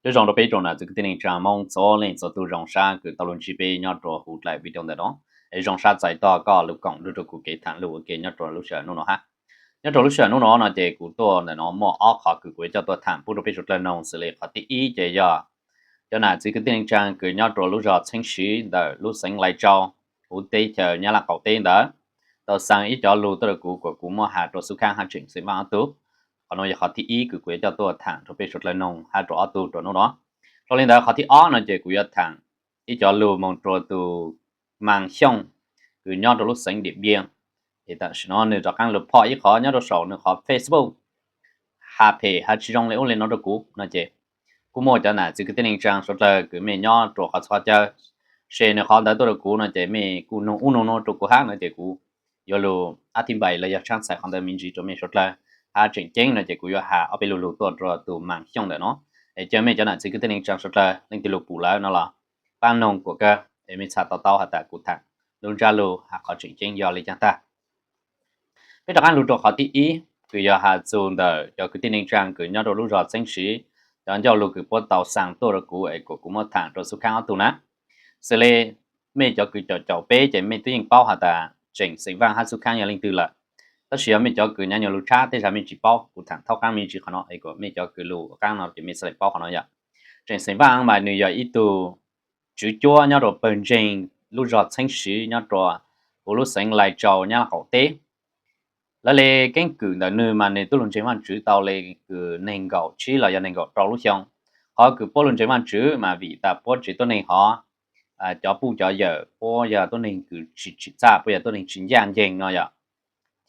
Nyob zoo rau peb tsoom nam txiv kwv tij neej tsaa Moob txhua leej txhua tug, zoo sab kws tau lug ntsib peb nyob rau huv dlaim video ntawm no. Es zoo sab txais tog koj lug koom nrug rau kuv kev tham lug ua ke nyob rau lub sij hawm nub no hab. Nyob rau lub sij hawm nub no no ces kuv tuaj ntawm no muaj ob qhov kws kuv yuav coj tuaj tham pub rau peb suav dlawg noog. Xws le qhov thib ib ces yog cov nam txiv kwv tij neej tsaa kws nyob rau lub zog Txheeb Siv ntawm lub xeev Lais Tsau, huv teb chaws Nyab Laj qaum teb ntawd, tau xaa ib cov lug tuaj rau kuv kuas kuv muab has rua Xub Khaab hab Tseem Xeem Vaaj ob tug. Qhov no yog qhov thib ib kws kuv yuav coj tuaj tham rau peb suav dlawg noog hab rua ob tug rua nub no. Dlhau le ntawd qhov thib ob no ces kuv yuav tham ib cov lug moog rua tus Maas Xyooj kws nyob rau lub xeev Diam Npiab. Es tam sim no nwg rov qaab lug phoj ib qhov nyob rau saum nwg qhov Facebook, has phem has tsi zoo le ub le no rau kuv no ces kuj muaj cov nam txiv kwv tij neej tsaa suav dlawg kws mej nyob rua qhov txhua qhov chaw share nwg qhov ntawd tuaj rau kuv no ces mej kuj nug ub nug nuav rua kuv hab no ces kuv yuav lug ab thib npais los yog tshaab txhais qhov ntawd me ntsis rua mej suav dlawg. Hab tseem ceeb no ces kuv yuav has ob peb lug lug tuaj rua tus Maas Xyooj ntawm no. Es caw mej cov nam txiv kwv tij neej tsaa suav dlawg leej twg lug pum lawm no los paab noog kuas kawg es mej txhaj to taub has tas kuv tham lub ntsab lug has qhov tseem ceeb yog le caag tag. Peb rov qaab lug rua qhov thib ib kws yog has txug ntawm cov kwv tij neej tsaa kws nyob rau lub zog Txheeb Siv, cov ncauj lug kws puab tau xaa tuaj rau kuv es kuas kuv muab tham rua Xub Khaab ob tug na. Xws le mej cov kws caum caum peb ces mej twb yeej paub has tas Tseem Xeem Vaaj hab Xub Khaab yog leej twg lawm. Tab sis yog mej cov kws nyav nyuas lug tshab tej zag mej tsi paub, kuv tham thaub qaab me ntsis qhov no es kuas mej cov kws lug qaab no ces mej txhaj le paub qhov no yom. Tseem Xeem Vaaj mas nwg yog ib tug tswv cuab nyob rua pawg ntseeg lub zog Txheeb Siv nyob rua huv lub xeev Lais Tsau Nyab Laj qaum teb. Lawv le keeb kwm ntawm nwg mas nwg tub lug ntseeg Vaajtswv tau le kws neeg nkaum tsib los yog neeg nkaum rau lub xyoo. Qhov kws puab lug ntseeg Vaajtswv mas vim tas puab tsev tuab neeg hov, cov puj cov yawm puab yog tuab neeg kws tsi tsim txaj, puab yog tuab neeg tsi ncaj nceeg no yom.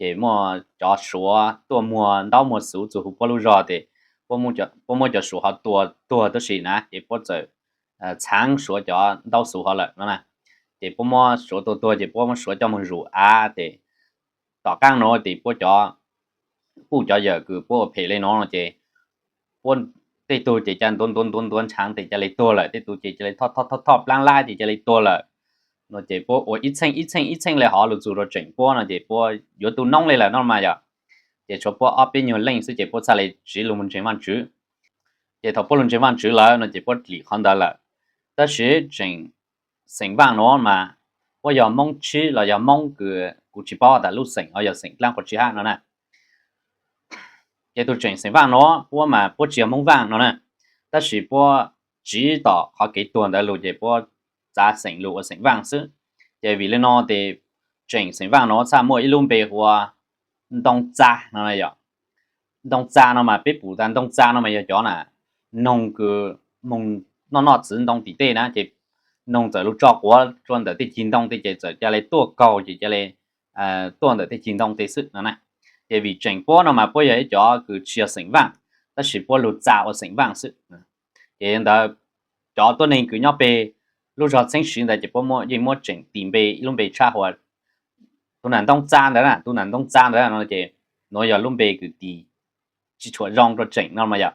Ces muaj cov Suav tuaj muag ntaub muag xuv txug huv puab lub zog tes puab muab cov Suav hov tua tuag tuab si na ces puab txawm txhaav Suav cov ntaub xuv hov lawm no na. Ces puab muab Suav tua tuag ces puab muab Suav coj moog zuj av tes tom qaab nuav tes puab cov puj cov yawm kws puab ua phem le nuav no ces puab tej tug ces ca ntuav ntuav ntuav ntuav ntshaav tes ca le tuag lawm, tej tug ces ca le thoj thoj thoj plaab lab ces ca le tuag lawm no ces puab ua ib txheej ib txheej ib txheej le hov lug txug rua Tseem puab no ces puab yuav tu noob le lawm no mas yom. Ces tshuav puab ob peb nyuag leej xwb ces puab txhaj le tsiv lug moog ntseeg Vaajtswv. Ces thaum puab lug ntseeg Vaajtswv lawm no ces puab lim qhov ntawd lawm. Tab sis Tseem Xeem Vaaj nuav mas puab yog Moob Tshib los yog Moob kws kuv tsi paub tas lub xeem hov yog xeem dlaab qhov tsi hab no na. Ces tus Tseem Xeem Vaaj nuav puab mas puab tsi yog Moob Vaaj no na, tab sis puab tsiv tom qhov kev tuag ntawd lug ces puab txav xeem lug ua Xeem Vaaj xwb. Ces vim le no tes Tseem Xeem Vaaj nuav txhaj muaj ib lub npe hu ua Ntoo Txa no yom. Ntoo Txa no mas peb pum tas Ntoo Txa no mas yog cov na noog kws moog noj noj txiv ntoo tim tej na ces noog txawm lug tso quav rua ntawm tej cig ntoo tej ces txawm ca le tuaj kaug ces ca le tuaj ntawm tej cig ntoo tej xwb no na. Ces vim Tseem puab no mas puab yog ib cov kws tsi yog Xeem Vaaj, tab sis puab lug txa ua Xeem Vaaj xwb. Ces ntawd cov tuab neeg kws nyob peg lub zog Txheeb Siv ntawd ces puab yeej muab Tseem tis npe ib lub npe tshaj hu ua Tus Nam Ntoo Txa ntawd na, Tus Nam Ntoo Txa ntawd no ces nuav yog lub npe kws tis tsi tshua zoo rua Tseem no mas yom.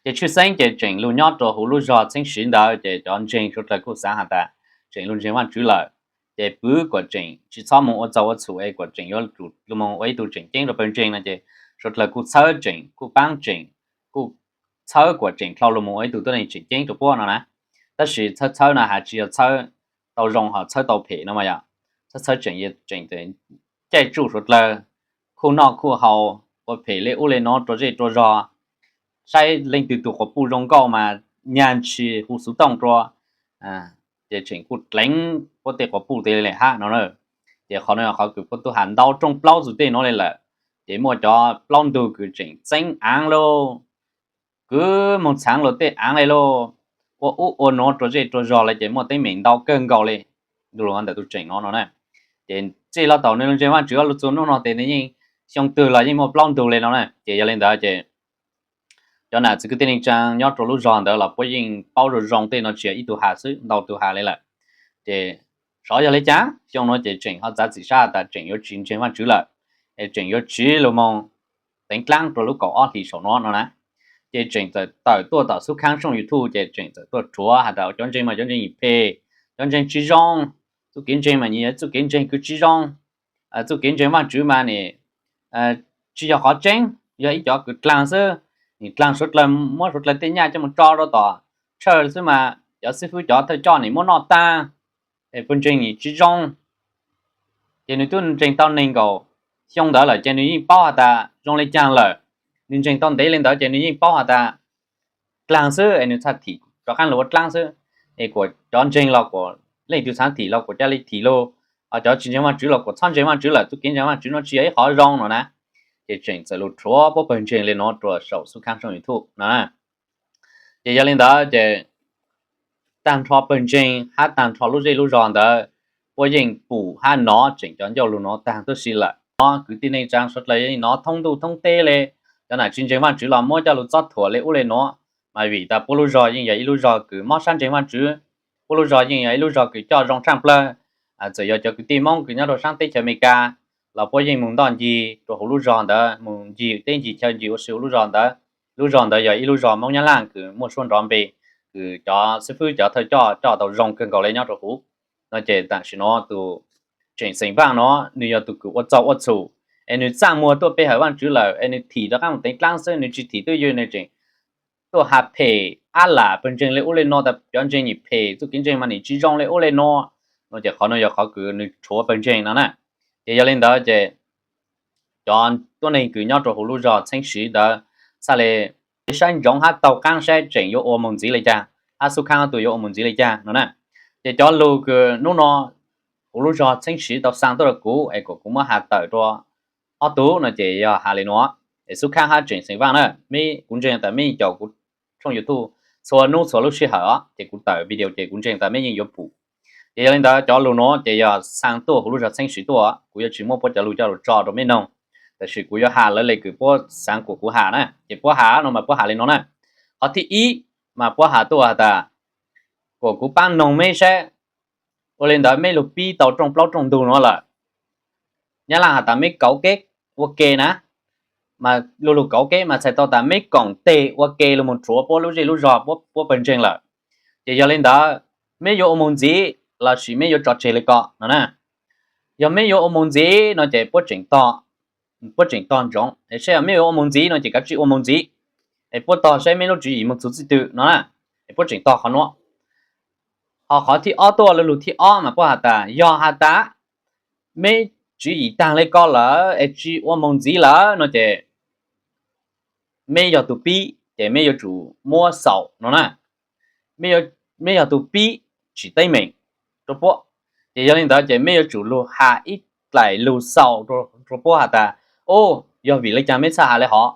Ces tshwj xeeb ces Tseem lug nyob rua huv lub zog Txheeb Siv ntawd ces cov ntseeg suav dlawg kuj xaav has tas Tseem lug ntseeg Vaajtswv lawm, ces pwv kuas Tseem tsi txhob moog ua txaug ua txhum es kuas Tseem yuav lug moog ua ib tug tseem ceeb rua pawg ntseeg no ces suav dlawg kuj txhawb Tseem, kuj paab Tseem, kuj txhawb kuas Tseem dlhau lug moog ua ib tug tuab neeg tseem ceeb rua puab no na. Tab sis txhawb txhawb no has tsi yog txhawb tau zoo hos txhawb tau phem no mas yom. Txhawb txhawb Tseem, Tseem caij tsuj suav dlawg, khuj noj khuj haus, ua phem le ub le nuav rua zej rua zog, saib leej twg tug quas puj zoo nkauj mas nyag ntshis hu xuv tooj rua, ces Tseem kuj dleev puab tej quas puj tes le hab no na. Ces qhov no qhov kws puab tub has ntau rooj plaub txug tej nuav le lawm, ces muaj cov plaub ntug kws Tseem txeeb aav lauj, kws moog txhaav luas tej aav le lauj, ua ub ua nuav rua zej rua zog le ces muaj teeb meem ntau kawg nkaus le. Lug ntawm tus Tseem no no na, ces txij lo thaum nwg lug ntseeg Vaajtswv lug txug nub no tes nwg yeej xyoo twg los yeej muaj plaub ntug le no na. Ces yog le ntawd ces cov nam txiv kwv tij neej tsaa nyob rua lub zog ntawd los puab yeej paub zoo zoo, tej no tsi yog ib tug has xwb, ntau tug has le lawm. Ces xyov yog le caag xyoo nuav ces Tseem ho txav txim sab tas Tseem yuav tsi ntseeg Vaajtswv lawm, es Tseem yuav tsiv lug moog teev dlaab rua lub kaum ob hlis saum nuav no na. Ces Tseem txawm tawm tuaj tom Xub Khaab tshooj YouTube ces Tseem txawm tuaj rhuav has tas cov ntseeg mas cov ntseeg phem, cov ntseeg tsi zoo, txuj kev ntseeg mas nyias txuj kev ntseeg kws tsi zoo, txuj kev ntseeg Vaajtswv mas ne tsi yog qhov tseeb, yog ib cov kws dlaag xwb. Nim dlaag suav dlawg, muab suav dlawg tej nyaj coj mus tso rau tom tshawj xwb mas cov xib fwb cov thawj coj nim muab noj taag, es pawg ntseeg nim tsi zoo. Ces nws tub ntseeg tau neeg nkaum xyoo ntawd lawm ces nws yeej paub has tas zoo le caag lawm. Nws ntseeg tau ntev le ntawd ces nws yeej paub has tas dlaag xwb es nws txhaj thim rov qaab lug ua dlaab xwb. Es kuas cov ntseeg los kuas leej twg xaav thim los kuas ca le thim lug, cov tsi ntseeg Vaajtswv los kuas txhob ntseeg Vaajtswv lawm, txuj kev ntseeg Vaajtswv no tsi yog ib qhov zoo no na. Ces tseem txawm lug rhuav puab pawg ntseeg le nuav rua saum Xub Khaab tshooj YouTube no na. Ces yog le ntawd ces taag nrho pawg ntseeg hab taag nrho lub zej lub zog ntawd puab yeej pum hab nov tseem cov ncauj lug nuav taag tuab si lawm. Nov kwv tij neej tsaa suav dlawg yeej nov thoob ntuj thoob teb le, cov nam tsi ntseeg Vaajtswv los muab coj lug txob thuam le ub le nuav. Mas vim tas puab lub zog yeej yog ib lub zog kws mob sab ntseeg Vaajtswv, puab lub zog yeej yog ib lub zog kws coj zoo tshaaj plawg. Txawm yog cov kwv tij Moob kws nyob rua saab teb chaws Amelikas los puab yeej moog ntoj ncig rua huv lub zog ntawd, moog ncig teb ncig chaw ncig ua si huv lub zog ntawd. Lub zog ntawd yog ib lub zog Moob Nyab Laaj kws muaj suab nrov npe, kws cov xib fwb cov thawj coj coj tau zoo kawg nkaus le nyob rua huv. No ces tam sim nuav tus Tseem Xeem Vaaj nuav nws yog tus kws ua txaug ua txhum, es nws txaj muag tuaj pe hawm Vaajtswv lawm es nws thim rov qaab mus teev dlaab xwb, nws tsi thim twj ywm, nws tseem tuaj has phem ab lam pawg ntseeg le ub le nuav tas cov ntseeg nim phem, txuj kev ntseeg mas nim tsi zoo le ub le nuav. No ces qhov nuav yog qhov kws nws rhuav pawg ntseeg no na. Ces yog le ntawd ces cov tuab neeg kws nyob rua huv lub zog Txheeb Siv ntawd txhaj le saib ntsoov hab taug qaab saib tseem yuav ua moog ntxiv le caag, hab Xub Khaab ob tug yuav ua moog ntxiv le caag no na. Ces cov lug kws nub nuav huv lub zog Txheeb Siv tau xaa tuaj rua kuv es kom kuv muab has tawm rua ob tug no ces yog has le nuav. Es Xub Khaab hab Tseem Xeem Vaaj na, kuv ntseeg tas mej caum kuv tshooj YouTube txhua nub txhua lub sij hawm os, ces kuv tawm video ces kuv ntseeg tas mej yeej yuav pum. Ces yog le ntawd cov lug nuav ces yog xaa tuaj huv lub zog Txheeb Siv tuaj, kuv yuav tsi muab puab cov lug coj lug tso rua mej noog, tab sis kuv yuav has lawv le kws puab xaav kuas kuv has na, ces puab has no mas puab has le nuav na. Qhov thib ib mas puab has tuaj has tas kom kuv paab noog mej saib, ua le ntawd mej lug pib tau rooj plaub rooj ntug nuav lawm, Nyab Laaj has tas mej kauv keb ua ke na, mas lug lug kauv keb mas txhais tau tas mej koom teg ua ke lug moog rhuav puab lub zej lub zog, puab pawg ntseeg lawm. Ces yog le ntawd mej yuav ua moog ntxiv lossis mej yuav tso tseg le ko no na. Yog mej yuav ua moog ntxiv no ces puab tseem tog ntsoov, es saib yog mej yuav ua moog ntxiv no ces kav tsij ua moog ntxiv, es puab tog saib mej lub tswv yim moog txug txij twg no na, es puab tseem tog qhov nuav. Ho qhov thib ob tuaj, lug lug thib ob mas puab has tas yog has tas mej tswv yim taag le ko lawm es tsi ua moog ntxiv lawm no ces mej yog tug pib ces mej yuav tsum muab xaus no na. Mej yog tug pib tsim teeb meem rua puab, ces yog le ntawd ces mej yuav tsum lug has ib dlaim lug xaus rua puab has tas, o, yog vim le caag mej txhaj has le hov,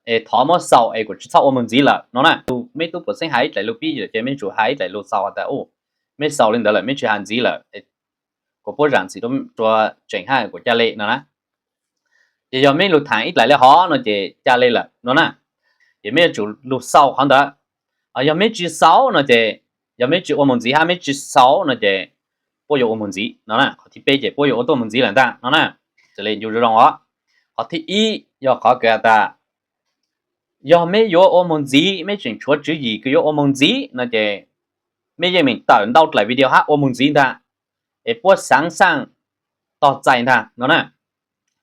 es thov muab xaus es kuas tsi txhob ua moog ntxiv lawm no na. Mej tub puas xeeb has ib dlaim lug pib lawm ces mej yuav tsum has ib dlaim lug xaus has tas, o, mej xaus le ntawd lawm mej tsi has ntxiv lawm, kuas puab zaam txim rua tseem hab kuas ca le no na. Ces yog mej lug thaam ib dlaim le hov no ces ca le lawm no na. Ces mej yuav tsum lug xaus qhov ntawd. Yog mej tsi xaus no ces, yog mej tsi ua moog ntxiv hab mej tsi xaus no ces puab yuav ua moog ntxiv no na. Qhov thib peb ces puab yuav ua tuaj moog ntxiv lawm ntag no na. Txawm le ncu zoo os. Qhov thib ib yog qhov kws has tas yog mej yuav ua moog ntxiv, mej tseem tshuav tswv yim kws yuav ua moog ntxiv no ces mej yeej meem tawm ntau dlaim video hab ua moog ntxiv ntag, es puab xaav xaaj tog txais ntag no na.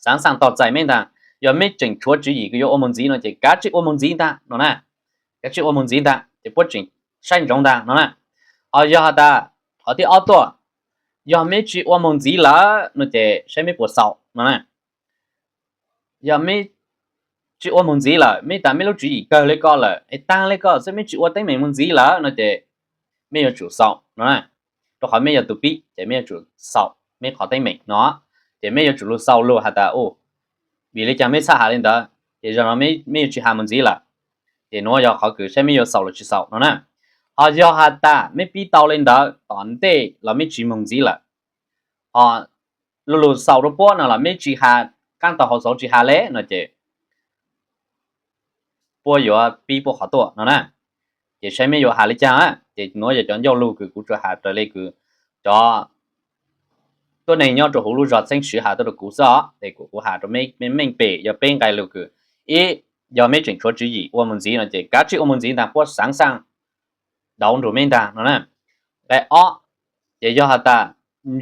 Xaav xaaj tog txais mej ntag. Yog mej tseem tshuav tswv yim kws yuav ua moog ntxiv no ces kav tsij ua moog ntxiv ntag no na. Kav tsij ua moog ntxiv ntag ces puab tseem saib ntsoov ntag no na. Ho yog has tas qhov thib ob tuaj, yog mej tsi ua moog ntxiv lawm no ces saib mej puas xaus no na. Yog mej tsi ua moog ntxiv lawm, mej tas mej lub tswv yim kawg le ko lawm es taag le ko xwb, mej tsi ua teeb meem moog ntxiv lawm no ces mej yuav tsum xaus no na. Rua qhov mej yog tug pib ces mej yuav tsum xaus mej qhov teeb meem no, ces mej yuav tsum lug xaus lug has tas, u, vim le caag mej txhaj has le ntawd, ces zaum no mej yuav tsi has moog ntxiv lawm. Ces nuav yog qhov kws saib mej yuav xaus los tsi xaus no na. Ho yog has tas mej pib tau le ntawd tom ntej los mej tsi moog ntxiv lawm, ho lug lug xaus rua puab no los mej tsi has, qaab tau hauv xauv tsi has le no ces puab yuav pib puab qhov tuaj no na. Ces saib mej yuav has le caag, ces nuav yog cov ncauj lug kws kuv tsuas has raws le kws cov tuab neeg nyob rua huv lub zog Txheeb Siv has tuaj rua kuv xwb os. Es kuv has rua mej meej pem, yog peb nqai lug kws, ib, yog mej tseem tshuav tswv yim ua moog ntxiv no ces kav tsij ua moog ntxiv ntag, puab xaav xaaj dauv nrug mej ntag no na. Nqai ob, ces yog has tas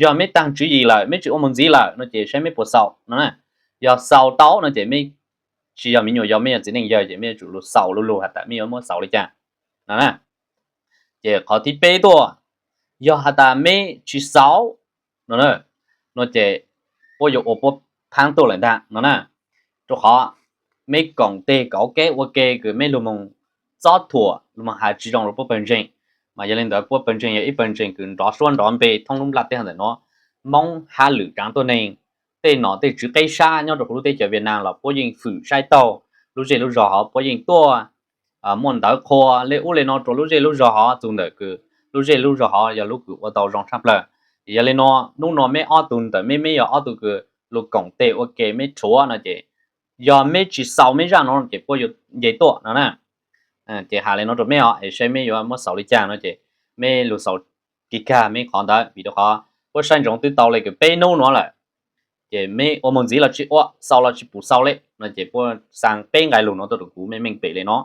yog mej taag tswv yim lawm, mej tsi ua moog ntxiv lawm no ces saib mej puas xaus no na. Yog xaus tau no ces mej tsis yog me nyuam yaus, meb yog txiv neej yawg ces meb yuav tsum lug xaus lub lug has tas meb yuav muab xaus li cas no na. Ces qhov thib peb tuaj, yog has tas meb tsis xaus no na, no ces puab yuav ua puab phaab tuaj lawm ntag no na. Rua qhov meb koom teg kauv keb ua ke kws meb lug moog txob thuam lug moog has tsis zoo rua puab pawg ntseeg, mas yog li ntawd puab pawg ntseeg yog ib pawg ntseeg kws nrov suab nrov npe thoob lub nplaj teb hov ntawm nuav. Moob hab lwm tsaav tuab neeg, tej nom tej tswv qeb sab nyob rua huv lub teb chaws Viaj Nam los puab yeej fwm saib taug lub zej lub zog hov, puab yeej tuaj muaj ntawv qhua le ub le no rua lub zej lub zog hov, txug ntawm kws lub zej lub zog hov yog lub kws ua tau zoo tshaj plawg. Yog li no, nub nua meb ob tug ntawm meb, meb yog ob tug kws lug koom teg ua ke meb rhuav no ces yog meb tsis xaus meb zaaj no ces puab yuav nce tuaj no na. Ces has li no rua meb os, es saib meb yuav muab xaus li cas no ces meb lug xaus kis kag meb qhov ntawd, vim rua qhov puab saib ntsoov twb tau le kws peb nub nuav lawm. Ces meb ua moog ntxiv los tsis ua, xaus los tsis pum xaus le no ces puab xaa peb nqai lug nuav tuaj rua kuv meej meej pem le no.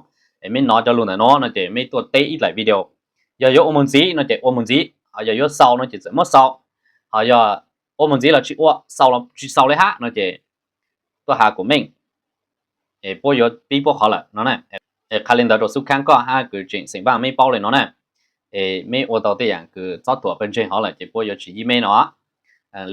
Es meb nov cov lug ntawm nuav no ces meb tuaj teb ib dlaim video. Yog yuav ua moog ntxiv no ces ua moog ntxiv, ho yog yuav xaus no ces txawm muab xaus, ho yog ua moog ntxiv los tsis ua, xaus los tsis xaus le hab no ces tuaj has kuas meej, es puab yuav pib puab qhov lawm no na. Es qha li ntawd rua xub khaab koj hab kws tseem xeem vaaj meb paub le no na. Es meb ua tau tej yaam kws txob thuam pawg ntseeg hov lawm ces puab yuav tsis yib meb no.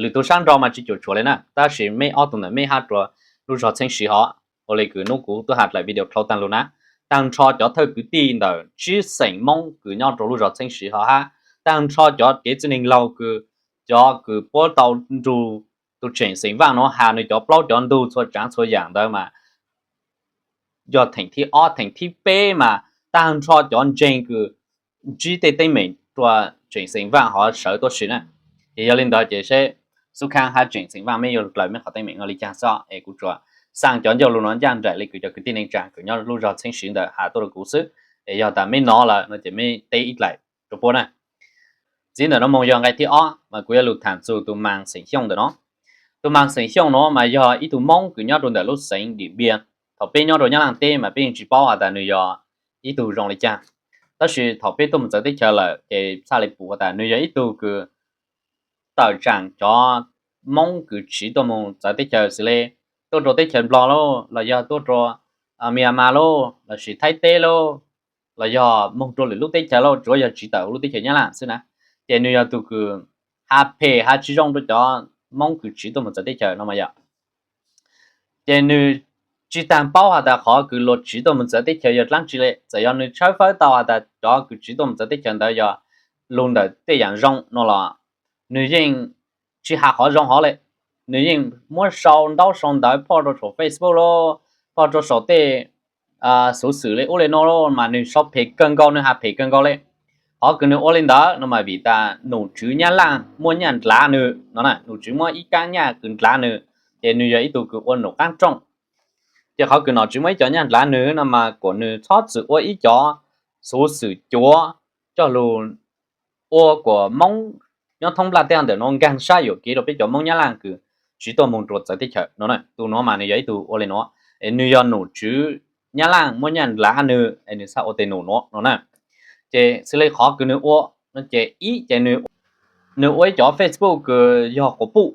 Lwm tug sab nrau mas tsis cuam tshuam le na, tab sis meb ob tug ntawm meb hab rua lub zog Txheeb Siv hov, ua le kws nub kuv tuaj has dlaim video dlhau taag lug na, taag nrho cov thawj kwv tij ntawm tsib xeem Moob kws nyob rua lub zog Txheeb Siv hov hab taag nrho cov kev txwj neeg laug kws, cov kws puab tau nrug tug tseem xeem vaaj nuav has nwg cov plaub cov ntug txhua tsaav txhua yaam ntawd mas yog theem thib ob theem thib peb mas taag nrho cov ntseeg kws ntsib tej teeb meem rua tseem xeem vaaj hov sawv tuab si na. Ces yog li ntawd ces seb xub khaab hab tseem xeem vaaj meb yuav dlaws meb qhov teeb meem no li caag xwb, es kuv tsuas xaa cov ncauj lug nuav ncaaj nraim le kws cov kwv tij neej tsaa kws nyob lub zog Txheeb Siv ntawd has tuaj rua kuv xwb. Es yog tas meb nov lawm no ces meb teb ib dlaim rua puab na. Txiv ntawm nuav moog yog nqai thib ob mas kuv yuav lug thaam txug tug Maas Xeem Xyooj ntawm nuav. Tug Maas Xeem Xyooj nuav mas yog ib tug Moob kws nyob rua ntawm lub xeev Dim Npiaj. Thaum peb nyob rua Nyab Laaj teb mas peb yeej tsis paub has tas nwg yog ib tug zoo li caag, tab sis thaum peb tuaj moog txawv teb chaws lawm ces txhaj le pum has tas nwg yog ib tug kws tawm tsaam cov Moob kws tsiv tuaj moog txawv teb chaws xws le tuaj rua teb chaws Nplog lauj, los yog tuaj rua Myanmar lauj, lossis Thaib teb lauj, los yog moog rua lwm lub teb chaws lauj, tsuav yog tsiv tawm huv lub teb chaws Nyab Laaj xwb na. Ces nwg yog tug kws has phem has tsis zoo rua cov Moob kws tsiv tuaj moog txawv teb chaws no mas yog. Ces nwg tsis taag paub has tas qhov kws luag tsiv tuaj moog txawv teb chaws yog dlaab tsi le, txawm yog nwg tshawb fawb tau has tas cov kws tsiv tuaj moog txawv teb chaws ntawd yog lug ntawm tej yaam zoo no los nwg yeej tsis has qhov zoo hov le. Nwg yeej muab sau ntaub sau ntawv phoj rua saum Facebook lauj, phoj rua saum tej xuv xwm le ub le nuav mas nwg sau phem kawg nkaus, nwg has phem kawg nkaus le. Qhov kws nwg ua li ntawd no mas vim tas nom tswv Nyab Laaj muab nyaj ndlav nwg no, nom tswv muab ib kaab nyaj kws ndlav nwg, ces nwg yog ib tug kws ua nom qaab rooj. Ces qhov kws nom tswv muab ib cov nyaj ndlav nwg no mas kuas nwg txhob txwm ua ib cov xuv xwm cuav coj lug ua kuas Moob nyob thoob nplaj teb ntawm nuav nkaag sab yuam kev rua peb cov Moob Nyab Laaj kws tsiv tuaj moog rua txawv teb chaws no. Tug nuav mas nwg yog ib tug ua le nuav, es nwg yog nom tswv Nyab Laaj muab nyaj ndlav nwg es nwg txhaj ua tej num nuav no na. Ces xws le qhov kws nwg ua no ces ib ces nwg ua ib cov Facebook kws yog quas puj,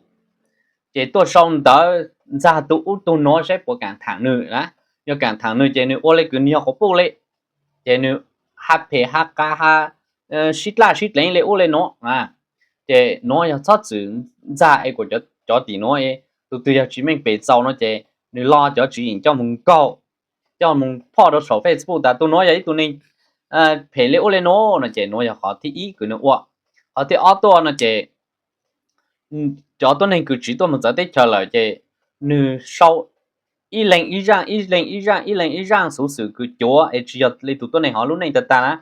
ces tuaj sau ntawv ntxag tug ub tug nuav saib puas kaam thaam nwg na. Yog kaam thaam nwg ces nwg ua le kws nwg yog quas puj le, ces nwg has phem has qas has sib dlaj sib dleev le ub le nuav. Ces nuav yog txhob txwm ntxag es kuas cov tim nuav tug twg yog tsis meej pem txaus no ces nwg lo cov tswv yim coj moog nkaug, coj moog phoj rua saum Facebook tas tug nuav yog ib tug neeg phem le ub le nuav no ces nuav yog qhov thib ib kws nwg ua. Qhov thib ob tuaj no ces cov tuab neeg kws tsiv tuaj moog txawv teb chaws lawm ces nwg sau ib leeg ib zaaj, ib leeg ib zaaj, ib leeg ib zaaj xuv xwm kws cuav es tsis yog le tug tuab neeg hov lub neej tag tag na.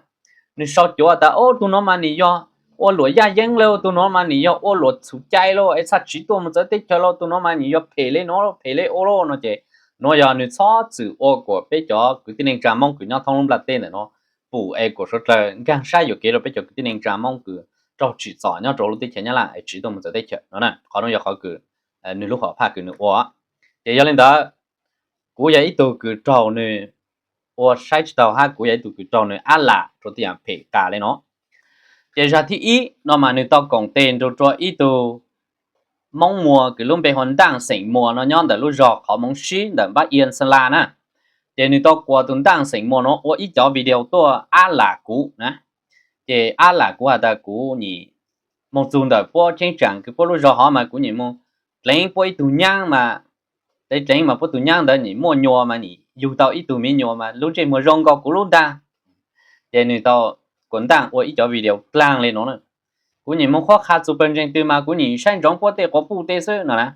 Nwg sau cuav tas o tug nuav mas nwg yog ua luam yaj yeeb lauj, tug nuav mas nwg yog ua luam txhum cai lauj, es txhaj tsiv tuaj moog txawv teb chaws lauj, tug nuav mas nwg yog phem le nuav phem le ub lauj no ces nuav yog nwg txhob txwm ua kuas peb cov kwv tij neej tsaa Moob kws nyob thoob lub nplaj teb ntawm nuav pum es kuas suav dlawg nkaag sab yuam kev rua peb cov kwv tij neej tsaa Moob kws raug tsim txom nyob rua lub teb chaws Nyab Laaj es tsiv tuaj moog txawv teb chaws no na. Qhov nuav yog qhov kws nwg lub hom phaj kws nwg ua. Ces yog le ntawd, kuv yog ib tug kws raug nwg ua saib tsis taug hab kuv yog ib tug kws raug nwg ab lam rua tej yaam phem qas le no. Ces zag thib ib no mas nwg tau koom teg nrug rua ib tug Hmoob Muas kws lub npe hu ua Ntaaj xeem Muas no nyob ntawm lub zog qhov Moov Sib ntawm Npab Ia Xeem Las na. Ces nws tau kuas tus Ntaaj xeem Muas no ua ib cov video tuaj ab lam kuv na. Ces ab lam kuv has tas kuv nim moog txug ntawm puab cheeb tsam kws puab lub zog hov mas kuv nim moog dleev puab ib tug nyaab mas, dleev dleev mas puab tug nyaab ntawd nim muaj nyuas mas nim yug tau ib tug miv nyuas mas lub ntsej muag zoo nkaus kuv lub ntag. Ces nws tau kuas Ntaaj ua ib cov video dlaag le nuav na. Kuv nim moog qhuab qha txug pawg ntseeg twg mas kuv nim saib ntsoov puab tej quas puj tej xwb no na.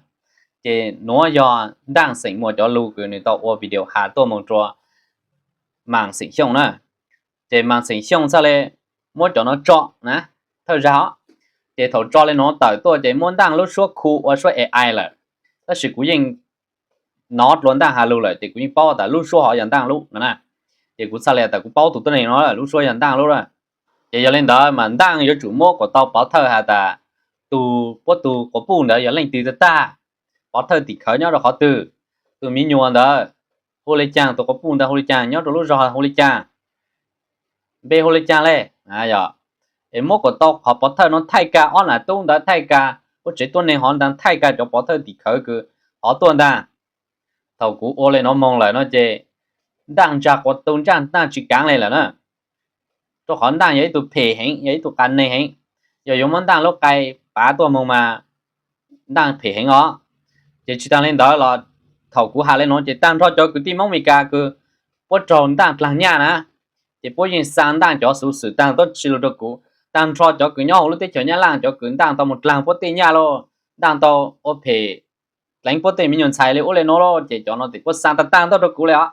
Ces nuav yog Ntaaj xeem Muas cov lug kws nws tau ua video has tuaj moog rua Maas xeem Xyooj na. Ces Maas xeem Xyooj txhaj le muab cov no tso na, thawj zag os. Ces thaum tso le nuav tawm tuaj ces muab Ntaaj lub suab khu ua suab A I lawm. Tab sis kuv yeej nov dlua Ntaaj has lug lawm ces kuv yeej paub tas lub suab hov yog Ntaaj lub no na. Ces kuv txhaj le tas kuv paub tug tuab neeg no lub suab yog Ntaaj lub lawm. Ces yog le ntawd mas Ntaaj yuav tsum muab kuas tau pov thawj has tas tug puab tug quas puj ntawd yog leej twg tag tag, pov thawj tim khawv nyob rau qhov twg, tug miv nyuas ntawd hu le caag, tug quas puj ntawd hu le caag, nyob rau lub zog hu le caag, npe hu le caag le. Es muab kuas tau qhov pov thawj no thaij kag ob nam tub ntawd, thaij kag puab tsev tuab neeg hov ntag, thaij kag cov pov thawj tim khawv kws hov tuaj ntag. Thaum kuv ua le nuav moog lawm no ces Ntaaj ntsa quas tu, Ntaaj tsi kaav le lawm na. Rau qhov Ntaaj yog ib tug phem heev, yog ib tug qas neeg heev. Yog yuav muab Ntaaj lub qai pav tuaj moog mas Ntaaj phem heev os. Ces tsi taag le ntawd los thaum kuv has le nuav ces taag nrho cov kwv tij Hmoob Amelikas kws puab raug Ntaaj dlaag nyaj na, ces puab yeej xaa Ntaaj cov xuv xwm taag tuab tsi lug rau kuv. Taag nrho cov kws nyob huv lub teb chaws Nyab Laaj, cov kws Ntaaj tau moog dlaag puab tej nyaj lauj, Ntaaj tau ua phem dleev puab tej miv nyuas ntxhais le ub le nuav lauj, ces cov no ces puab xaa taag taag tuaj rau kuv le os.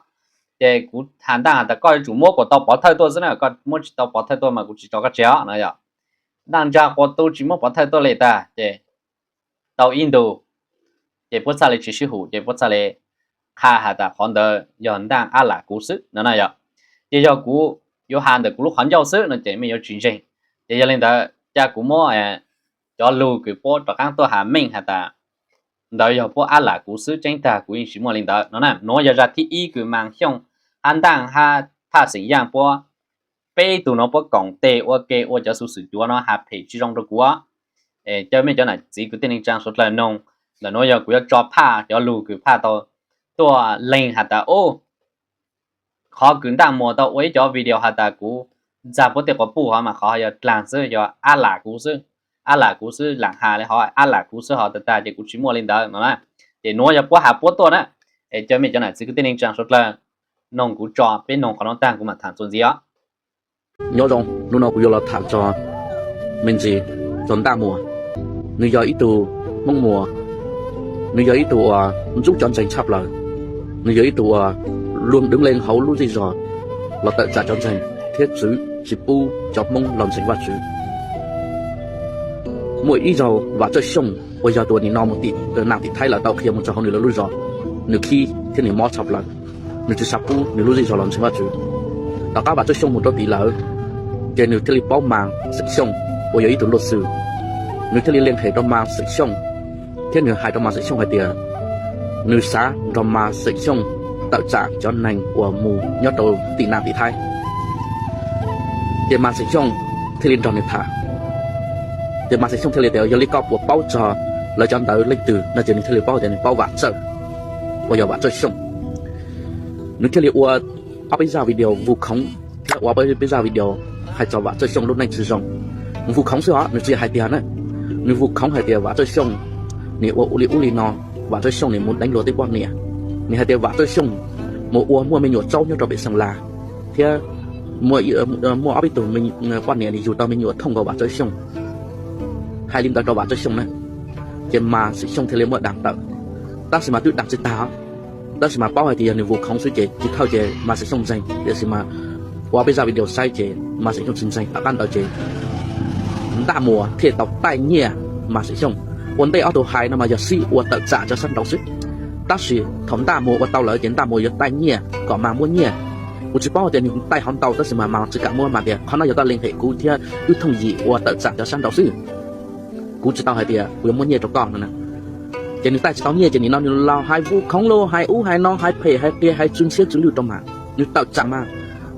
Ces kuv has Ntaaj has tas koj yuav tsum muab kuas tau pov thawj tuaj xwb na, koj muab tsi tau pov thawj tuaj mas kuv tsi tso koj tseg os no yog. Ntaaj ntsa quas tu tsi muab pov thawj tuaj le tag ces tau ib ntus ces puab txhaj le tsi sib hum, ces puab txhaj le qha has tas qhov ntawd yog Ntaaj ab lam kuv xwb no na yog. Ces yog kuv yuav has ntawm kuv lub qhov ncauj xwb no ces mej yuav tsi ntseeg. Ces yog le ntawd ca kuv muab cov lug kws puab rov qaab tuaj has meej has tas ntawd yog puab ab lam kuv xwb, tseeb tag kuv yeej tsi muaj le ntawd no na. Nuav yog zag thib ib kws Maas Xyooj hab Ntaaj hab Thaj Xeem Yaaj puab peb tug no puab koom tes ua ke ua cov xuv xwm cuav no has phem tsi zoo rau kuv. Caw mej cov nam txiv kwv tij neej tsaa suav dlawg noog. Ntawm nuav yog kuv yuav tso phaj cov lug kws phaj tau tuaj leeg has tas ub, qhov kws Ntaaj Muas tau ua ib cov video has tas kuv ntxag puab tej quas puj hov mas qhov yog dlaag xwb, yog ab lam kuv xwb, ab lam kuv xwb, laam has le hov ab lam kuv xwb hov tag tag ces kuv tsi muaj le ntawd no na. Ces nuav yog puab has puab tuaj na. Es caw mej cov nam txiv kwv tij neej tsaa suav dlawg noog kuv tso, peb noog qhov no tag kuv mam tham txuas ntxiv os. Nyob zoo, hnub no kuv yuav los tham tso me ntsis txog Ntaaj Muas. Nws yog ib tug Hmoob Muas, nws yog ib tug uas ntxub cov ntseeg tshaj plaws, nws yog ib tug uas luag deev leej hauv lub zej zog los tawm tsam cov ntseeg thiab txwv tsis pub cov Hmoob los ntseeg Vajtswv. Muaj ib zaug Vam Tsawj Xyooj uas yog tus uas nim no mus tim nam tim Thaib lawv tau qhia mus txog hauv nws lawv lub zos, nws khib thiab nws mob tshaj plaws, nws tsis xav pub nws lub zej zog los ntseeg Vajtswv. Tom qab Vam Tsawj Xyooj mus rau tim lawv, ces nws thiaj li paub Mas Xeem Xyooj uas yog ib tug luag xwm, nws thiaj li lee hem rau Mas Xeem Xyooj, thiab nws hais rau Mas Xeem Xyooj hais tias nws xav nrog Mas Xeem Xyooj tawm tsam cov neeg uas mus nyob rau tim nam tim Thaib. Ces Mas Xeem Xyooj thiaj li nrog nws tham. Ces Mas Xeem Xyooj thiaj li tias yog li koj puas paub txog lawv cov ntawv leej twg no, ces nws thiaj li paub tias nws paub Vam Tsawj, uas yog Vam Tsawj Xyooj. Nws thiaj li ua ob peb zaj video vus khoov thiab ua ob peb zaj video hais txog Vam Tsawj Xyooj lub neej tsis zoo. Vus khoov xwb os, nws tsis hais tiag na. Nws vus khoov hais tias Vam Tsawj Xyooj nws ua ua li ub li no, Vam Tsawj Xyooj nws mus deev luag tej poj niam. Nws hais tias Vam Tsawj Xyooj mus ua muaj me nyuam tsaub nyob rau pem Xeem Las, thiab muaj ob peb tug poj niam nws yug tau me nyuam thooj nkaus Vam Tsawj Xyooj. Hais li ntawd rau Vam Tsawj Xyooj na, ces Mas Xeem Xyooj thiaj li muab dag tawm. Tab sis mas twb dag tsis tag, tab sis mas paub hais tias yog nws vus khoov xwb ces tsis thawj ces Mas Xeem Xyooj ntseeg, tiam sis mas ua peb zaj video saib ces Mas Xeem Xyooj tsis ntseeg. Tom qab ntawd ces Ntaj Muas thiaj tau taij nyiaj Mas Xeem Xyooj. Ua ntej ob tug hais no mas yog sib ua tawm tsam cov sab nraud xwb, tab sis thaum Ntaj Muas ua tau lawm ces Ntaj Muas yuav taij nyiaj kom Mas muab nyiaj. Kuv tsis paub tias nws taij qhov ntau, tab sis mas Mas tsis kam muab, Mas tias qhov no yog koj lee hem kuv thiab wb thooj yim ua tawm tsam cov sab nraud xwb. Kuv tsis tau hais tias kuv yuav muab nyiaj rau koj no. Ces nws taij tsis tau nyiaj ces nim no nws los hais vus khoov los hais ub hais no, hais phem hais qias, hais tsw ntshiab tsw lwj rau Mas. Nws tawm tsam Mas,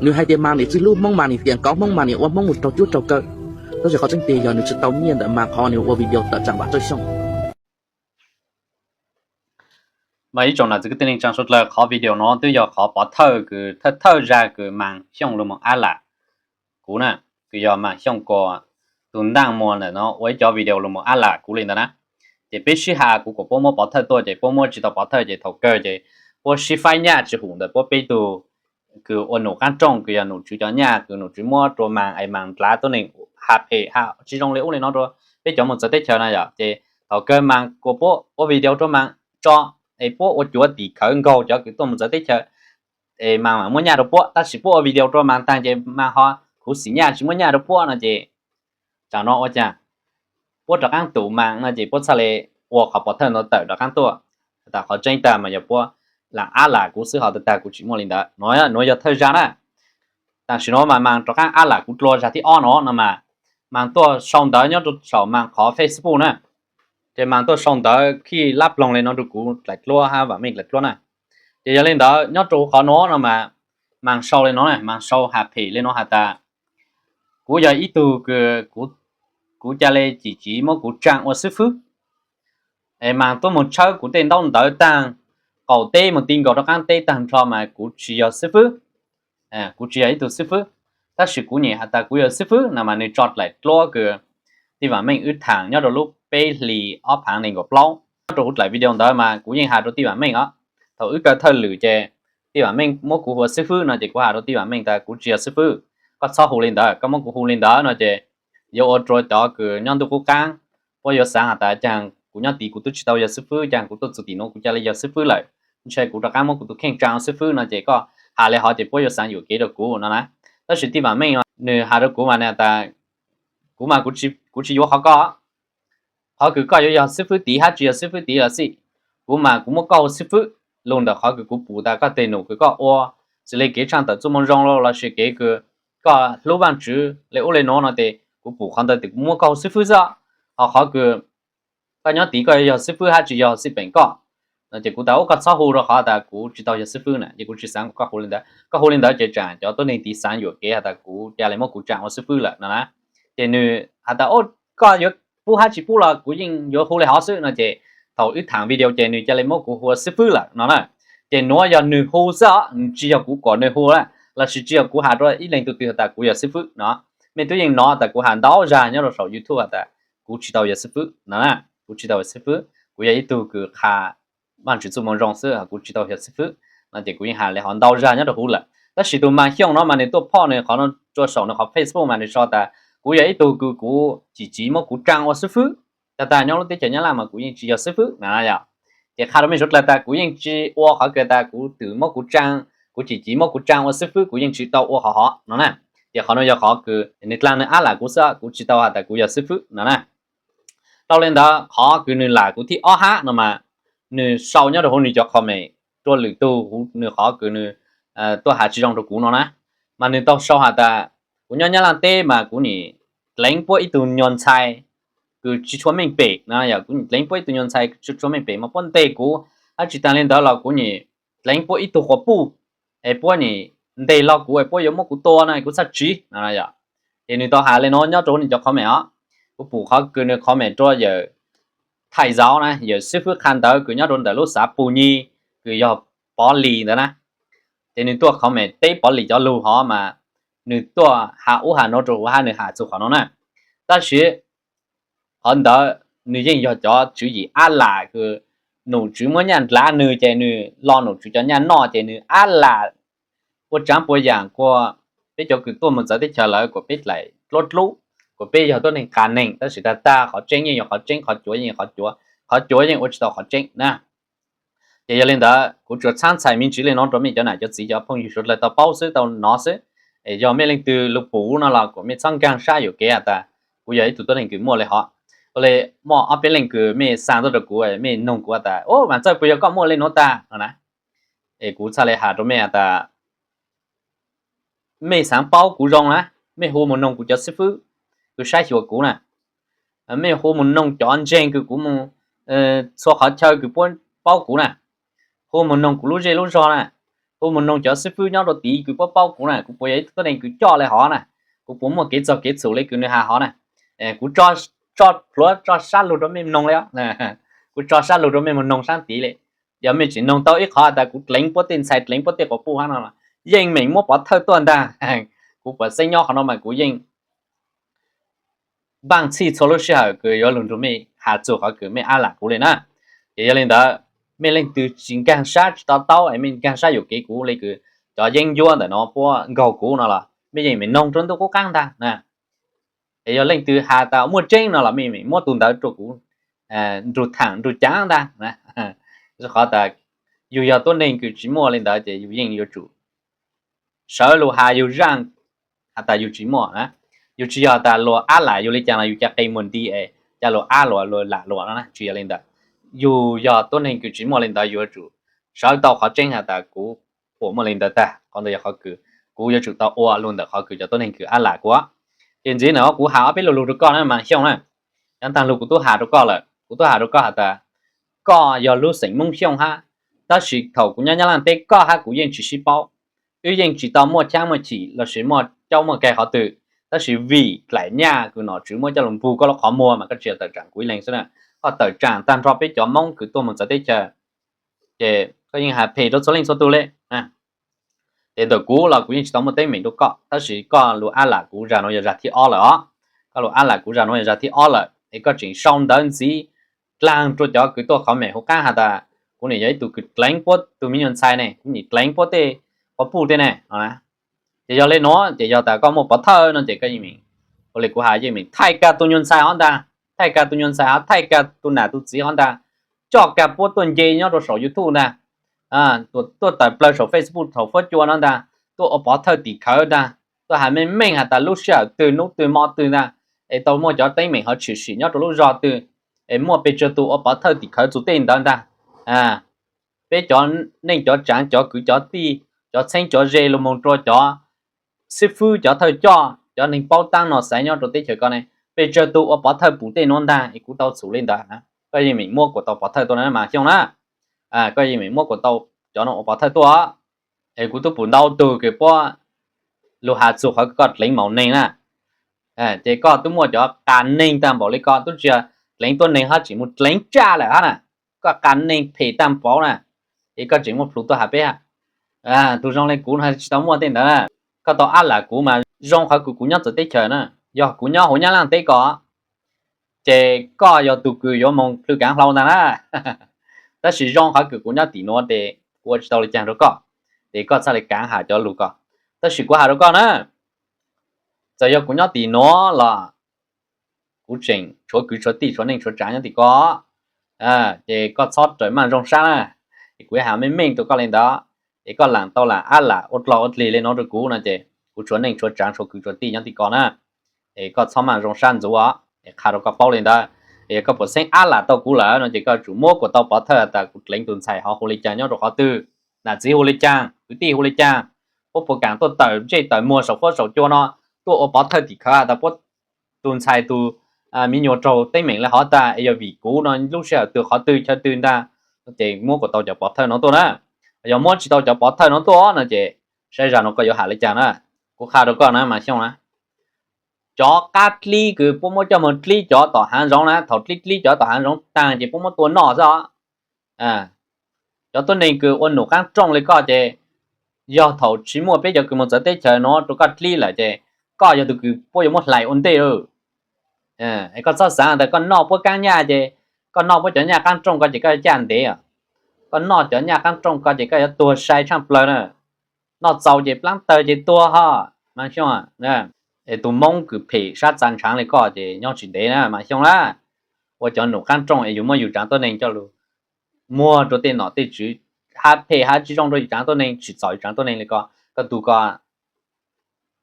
nws hais tias Mas nim tsis hlub Hmoob, Mas nim tiam kov Hmoob, Mas nim ua Hmoob mus raug cuab raug kaw. Tab sis qhov tseeb tiag yog nws tsis tau nyiaj ntawm Mas qhov nws ua video tawm tsam Vam Tsawj Xyooj. Mas ib tsoom nam txiv kwv tij neej tsaa suav dlawg, qhov video no twb yog qhov pov thawj kws thawj thawj zag kws Mas Xyooj lug moog ab lam kuv na, kws yog Mas Xyooj kuas tug ntaaj muag ntawm no ua ib cov video lug moog ab lam kuv li ntawd na. Ces peb sib has kuv kuas puab muab pov thawj tuaj ces puab muab tsis tau pov thawj ces thaum kawg ces puab sib faib nyaj tsis hum ntawm puab peb tug kws ua num qaab rooj kws yog num tswv cov nyaj kws num tswv muab rua Mas es Mas dlav tuab neeg has phem has tsis zoo li ub li no rua peb cov mus txawv teb chaws na yom. Ces thaum kawg Mas kuas puab ua video rua Mas tso es puab ua cuav tim khawv nkaug cov kws tuaj mus txawv teb chaws es Mas mam muab nyaj rua puab, tab sis puab ua video rua Mas taag ces Mas ho khuv xim nyaj tsis muab nyaj rua puab no ces tsam no ua caag puab rov qaab tus Mas no ces puab txhaj le ua qhov pov thawj no tawm rov qaab tuaj. Has tas qhov tseeb tag mas yog puab lam ab lam kuv xwb, ho tag tag kuv tsis muaj li ntawd no. Nuav yog thawj zag na. Tam sim no mas Mas rov qaab ab lam kuv dlua zag thib ob no no mas Mas tuaj sau ntawv nyob rua saum Mas qhov Facebook na. Ces Mas tuaj sau ntawv khij lab ploog li no rua kuv dlaim dluab hab Vam Meej dlaim dluab na. Ces yog li ntawd nyob rua qhov nuav no mas Mas sau li no na, Mas sau has phem li no has tas kuv yog ib tug kws kuv ca le cim civ muab kuv tsaa ua xwb fwb. Es Mas tuaj moog tshawb kuv tej ntaub ntawv taag qaum teb moog ti nkaus rov qaab teb taag nrho mas kuv tsis yog xwb fwb. Kuv tsis yog ib tug xwb fwb, tab sis kuv nyam has tas kuv yog xwb fwb no mas nwg tso dlaim dluab kws Tij Vam Meej wb thaam nyob rua lub peb hlis ob phaav nees nkaum plaub. Nyob rua huv dlaim video ntawd mas kuv yeej has rua Tij Vam Meej os, thaum wb kaw thawj lwm ces Tij Vam Meej muab kuv hu ua xwb fwb no ces kuv has rua Tij Vam Meej tas kuv tsis yog xwb fwb, koj txhob hu li ntawd, koj muab kuv hu li ntawd no ces yuav ua rua cov kws nyob ntuj qub qaab puab yuav xaav has tas caag kuv nyob tid kuv twb tsis tau yog xwb fwb, caag kuv tuaj txug tim nuav kuv ca le yog xwb fwb lawm, ntshe kuv rov qaab muab kuv tug kheej tsaa ua xwb fwb no ces koj has li hov ces puab yuav xaav yuam kev rua kuv no na. Tab sis Tij Vam Meej nwg has rua kuv mas nwg has tas kuv mas kuv tsis yuav qhov koj, qhov kws koj yuav yog xwb fwb tid hab tsis yog xwb fwb tid los xij, kuv mas kuv muab koj hu xwb fwb. Lug ntawm qhov kws kuv pum tas koj teg num kws koj ua, xws li kev tshaaj tawm txuj moo zoo los sis kev kws koj hlub Vaajtswv le ub le nuav no ces kuv pum qhov ntawd tes kuv muab koj hu xwb fwb xwb. Ho qhov kws koj nyob tid koj yuav yog xwb fwb hab tsis yog xij peem koj no ces kuv tas ub koj txhob hu rua qhov tas kuv tsis tau yog xwb fwb na, ces kuv tsis xaav kom koj hu li ntawd. Koj hu li ntawd ces tsaam cov tuab neeg tid xaav yuam kev has tas kuv ca le muab kuv tsaa ua xwb fwb lawm no na. Ces nwg has tas koj yuav pub hab tsis pub los kuv yeej yuav hu li hov xwb no ces thaum wb thaam video ces nwg ca le muab kuv hu ua xwb fwb lawm no na. Ces nuav yog nwg hu xwb os, tsis yog kuv kom nwg hu na, los sis tsis yog kuv has rua ib leeg tug twg has tas kuv yog xwb fwb no. Mej twb yeej nov tas kuv has ntau zag nyob rua saum YouTube has tas kuv tsis tau yog xwb fwb no na. Kuv tsis tau yog xwb fwb, kuv yog ib tug kws qha Vaajtswv txuj moo zoo xwb, kuv tsis tau yog xwb fwb no ces kuv yeej has li hov ntau zag nyob rua huv lawm. Tab sis tug Mas Xyooj no mas nwg tuaj phoj nwg qhov no rua saum nwg qhov Facebook mas nwg sau tas kuv yog ib tug kws kuv cim civ muab kuv tsaa ua xwb fwb, tag tag nyob lub teb chaws Nyab Laj mas kuv yeej tsis yog xwb fwb na yom. Ces qha rua mej suav dlawg tas kuv yeej tsis ua qhov kws tas kuv twm muab kuv tsaa, kuv cim civ muab kuv tsaa ua xwb fwb, kuv yeej tsis tau ua qhov hov no na. Ces qhov no yog qhov kws nwg dlaag nwg ab lam kuv xwb, kuv tsis tau has tas kuv yog xwb fwb no na. Dhau li ntawd qhov kws nwg lam kuv thib ob hab no mas nwg sau nyob rua huv nwg cov comment rua lwm tug huv nwg qhov kws nwg tuaj has tsis zoo rua kuv no na. Mas nwg tau sau has tas kuv nyob Nyab Laj teb mas kuv nim dleev puab ib tug nyuas ntxhais kws tsis tshua meej pem no, yog kuv nim dleev puab ib tug nyuas ntxhais tsis tshua meej pem mas puab nteg kuv, hab tsis taag li ntawd los kuv nim dleev puab ib tug quas puj es puab nim nteg lug kuv es puab yuav muab kuv tua no kuv txhaj tsiv no yom. Ces nwg tau has li no nyob rua huv nwg cov comment os. Kuv pum qhov kws nwg comment rua yawm Thaij Zauv na, yawm xib fwb qha ntawv kws nyob rua ntawm lub xav Pus Nyi kws yog Pov Lis ntawd na. Ces nwg tuaj comment teb Pov Lis cov lug hov mas nwg tuaj has ub has nuav rua huv hab nwg has txug qhov no na. Tab sis qhov ntawd nwg yeej yog cov tswv yim ab lam kws num tswv muab nyaj ndlav nwg ces nwg lo num tswv cov nyaj noj ces nwg ab lam ua tsaav puas yaam kuas peb cov kws tuaj mus txawv teb chaws lawm kuas peb dlaim dluab dlub, kuas peb yog tuab neeg qas neeg, tab sis tag tag qhov tseeb yeej yog qhov tseeb, qhov cuav yeej yog qhov cuav, qhov cuav yeej ua tsis tau qhov tseeb na. Ces yog li ntawd kuv tsuas txhaab txhais me ntsis li no rua mej cov nam cov txiv cov phooj ywg suav dlawg tau paub xwb tau nov xwb. Es yog mej leej twg lug pum no los kuas mej txhob nkaag sab yuam kev has tas kuv yog ib tug tuab neeg kws muaj li hov. Ua li muaj ob peb leeg kws mej xaa tuaj rua kuv, mej noog kuv tas, Ub, Vaam Txawj, puas yog koj muaj li nuav tag no na? Es kuv txhaj le has rua mej has tas mej xaav paub kuv zoo na, mej hu mus noog kuv cov xib fwb kws saib xyuas kuv na. Mej hu mus noog cov ntseeg kws kuv mus txhua qhov chaw kws puab paub kuv na. Hu mus noog kuv lub zej lub zog na. Hu mus noog cov xib fwb nyob rua tid kws puab paub kuv na, kuv puas yog ib tug tuab neeg kws coj li hov na. Kuv puas muaj kev txaug kev txhum li kws nwg has hov na. Kuv tso plhuav tso sab lug rua mej noog li os. Kuv tso sab lug rua mej mus noog sab tid li. Yog mej tsis noog tau ib qhov tas kuv dleev puab tej ntxhais, dleev puab tej quas puj hab no los yeej meem muab pov thawj tuaj ntag. Kuv puas xeeb nyob qhov no mas kuv yeej npaaj txhij txhua lub sij hawm kws yuav lug nrug mej has txug qhov kws mej ab lam kuv le na. Ces yog le ntawd, mej leej twg tsis nkaag sab tsis to taub es mej nkaag sab yuam kev kuv le kws cov yeeb ncuab ntawm no puab nkaug kuv no los mej yeej meem noog rua ntuj qub qaab ntag na. Es yog leej twg has tas muaj tseeb no los mej meem muab tug ntawd rua kuv nrug thaam nrug caav ntag. Qhov tas yug yog tuab neeg kws tsis muaj le ntawd ces yug yeej yuav tsum sawv lug has yug zaaj has tas yug tsis muaj na. Yug tsis yog tas luag ab lam yug le caag los yug ca qe muag nti es ca luag ab luag lam luag no na, tsis yog le ntawd. Yug yog tuab neeg kws tsis muaj le ntawd yug yuav tsum sawv tau qhov tseeb has tas kuv puas muaj le ntawd tag, qhov ntawd yog qhov kws kuv yuav tsum tau ua lug ntawm qhov kws cov tuab neeg kws ab lam kuv. Ces ntxiv ntawm no kuv has ob peb lu lug rua koj na Maam Xyooj na. Cov taag lug kuv tub has rua koj lawm, kuv tub has rua koj has tas koj yog lub xeem Moob Xyooj hab, tab sis thaum kuv nyob Nyab Laaj teb koj hab kuv yeej tsis sib paub. Wb yeej tsis tau muaj chaab muaj chim lossis muaj caub muaj kag qhov twg, tab sis vim dlaim nyaj kws nom tswv muab coj lug npug koj lub qhov muag mas koj tsis yog tawm tsaam kuv ib leeg xwb na, koj tawm tsaam taag nrho peb cov Moob kws tuaj moog txawv teb chaws. Ces koj yeej has phem rua txhua leej txhua tug le. Ces ntawm kuv los kuv yeej tsis tau muaj teeb meem rua koj, tab sis koj lug ab lam kuv zag nuav yog zag thib ob lawm os. Koj lug ab lam kuv zag nuav yog zag thib ob lawm es koj tseem sau ntawv ntxiv dlaag rua cov kws tuaj comment huv qaab has tas kuv nim yog ib tug kws dleev puab tug me nyuam ntxhais ne, kuv nim dleev puab tej quas puj tej ne. Ces yog le nuav ces yog tas koj muaj pov thawj no ces koj yeej meem, ua le kuv has yeej meem thaij kag tug nyuag ntxhais hov ntag, thaij kag tug nyuag ntxhais hov, thaij kag tug nam tug txiv hov ntag, coj kag puab tuaj nce nyob rua saum YouTube ntag, tuaj tawm plawg saum Facebook thaum fuab cua no ntag, tuaj ua pov thawj tim khawv ntag, tuaj has meej meej has tas lub sij hawm twg nub twg mo twg ntag, es tau muaj cov teeb meem hov tshwm sim nyob rua lub zog twg, es muaj pes tsawg tug ua pov thawj tim khawv txug tej ntawd ntag. Peb cov neej cov tsaav cov kwv cov tij cov txheeb cov ze lug moog rua cov xib fwb cov thawj coj cov neeg paub taab no xaiv nyob rua teb chaws ko ne, pes tsawg tug ua pov thawj pum tej nuav ntag es kuv tau txhum le ntawd na. Koj yeej meem muab kuas tau pov thawj tuaj na Maam Xyooj na. Koj yeej meem muab kuas tau cov nuav ua pov thawj tuaj. Es kuv tub pum ntau tug kws puab lug has txug qhov kws koj dleev maum neeg na. Ces koj tub muaj cov qas neeg taag npaum le ko, tub tsis yog dleev tuab neeg hab, tseem moog dleev tsaj lawm hab na. Koj qas neeg phem taag npaum na, es koj tseem muaj plhus tuaj has peb. Tug zoo le kuv no tsis tau muaj tej ntawd na. Koj tau ab lam kuv mas zoo qhov kws kuv nyob txawv teb chaws na. Yog kuv nyob huv Nyab Laaj teb ko ces koj yog tug kws yuav moog plhws kaav hlau ntag na. Tab sis zoo qhov kws kuv nyob tim nuav ces kuv ua tsis tau le caag rua koj, ces koj txhaj le kaav has cov lug ko. Tab sis kuv has rua koj na, txawm yog kuv nyob tim nuav los kuv tseem tshuav kwv tshuav tij tshuav neej tshuav tsaav nyob tim ko. Ces koj txhob rawm maj zoo sab na, es kuv yuav has meej meej rua koj le ntawd. Es koj laam tau laam ab lam ua dlog ua dlig le nuav rua kuv no ces kuv tshuav neej tshuav tsaav tshuav kwv tshuav tij nyob tim ko na. Es koj txhob maj zoo sab ntxuv os, es qha rua koj paub le ntawd. Es koj puas xeeb ab lam tau kuv lawm no ces koj tsum muab kuas tau pov thawj has tas kuv dleev tug ntxhais hov hu le caag nyob rua qhov twg, nam txiv hu le caag, kwv tij hu le caag, puab puas kaam tuaj tawm ntsej tawm muag saum fuab saum cua no, tuaj ua pov thawj tim khawv has tas puab tug ntxhais tug me nyuam raug teeb meem le hov tag es yog vim kuv no lub sij hawm twg qhov twg chaw twg ntag, ces muab kuas tau cov pov thawj no tuaj na. Yog muab tsis tau cov pov thawj no tuaj no ces saib zag no koj yuav has le caag na. Kuv qha rua koj na Maam Xyooj na, cov qab dlib kws puab muab coj moog dlib cov tom haav zoov na, thaum dlib dlib cov tom haav zoov taag ces puab muab tua noj xwb os. Cov tuab neeg kws ua num qaab rooj le koj ces yog thaum tsis muaj peb cov kws moog txawv teb chaws nuav rua koj dlib lawm ces koj yog tug kws puab yuav muab hlais ua ntej lawm. Koj txhob xaav tas koj noj puab kaab nyaj ces koj noj puab cov nyaj qaab rooj ko ces koj yuav caj ntev os. Koj noj cov nyaj qaab rooj ko ces koj yuav tuag sai tshaaj plawg na. Noj txaus ces plaab tawg ces tuag hos Maam Xyooj. Es tug Moob kws phem sab txav ntshaav le koj ces nyob tsis ntev na Maam Xyooj na. Ua cov num qaab rooj es yug muab yug tsaav tuab neeg coj lug muag rua tej nom tej tswv, hab phem hab tsis zoo rua yug tsaav tuab neeg, tsim txom yug tsaav tuab neeg le ko, koj tug ko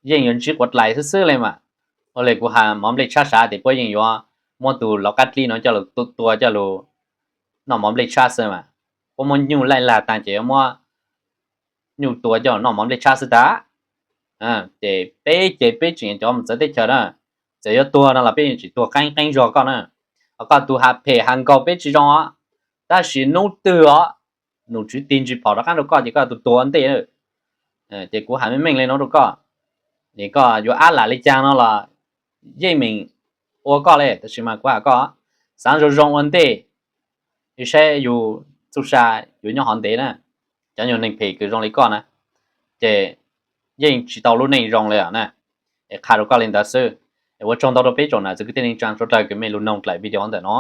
yeej yuav ntsib quav dlais xwb xwb le mas. Ua le kuv has mov nplej tshab sav tes puab yeej yuav muab tug lau qab dlib no coj lug tua coj lug noj mov nplej tshab xwb mas. Puab muab nyuj laij lag taag ces yuav muab nyuj tua coj lug noj mov nplej tshab xwb tag. Ces peb ces peb tseem cov moog txawv teb chaws na, txawm yuav tuag no los peb yeej tsis tuag qeeb qeeb zog koj na. Koj tug has phem has nkaug peb tsis zoo os, tab sis nub twg os num tswv tig ntsis phom rov qaab rua koj ces koj tug tuag ua ntej. Ces kuv has meej meej le nuav rua koj, es koj yuav ab lam le caag no los yeej meem ua koj le, tab sis mas kuv has koj xaav zoo zoo ua ntej, saib yug txuj sa yuav nyob hov ntev na. Cov nyuag neeg phem kws zoo li koj na, ces yeej tsis tau lub neej zoo li na. Es qha rau koj li ntawd xwb. Es ua tsaug ntau rau peb tsoom nam txiv kwv tij neej tsaa suav dlawg kws mej lug noog dlaim video ntawm no,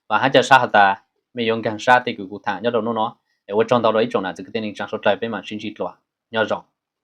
vam hab ca sab has tas mej yuav nkaag sab tej kws kuv tham nyob rau nub no. Es ua tsaug ntau rau ib tsoom nam txiv kwv tij neej tsaa suav dlawg, peb maam sib ntsib dlua, nyob zoo.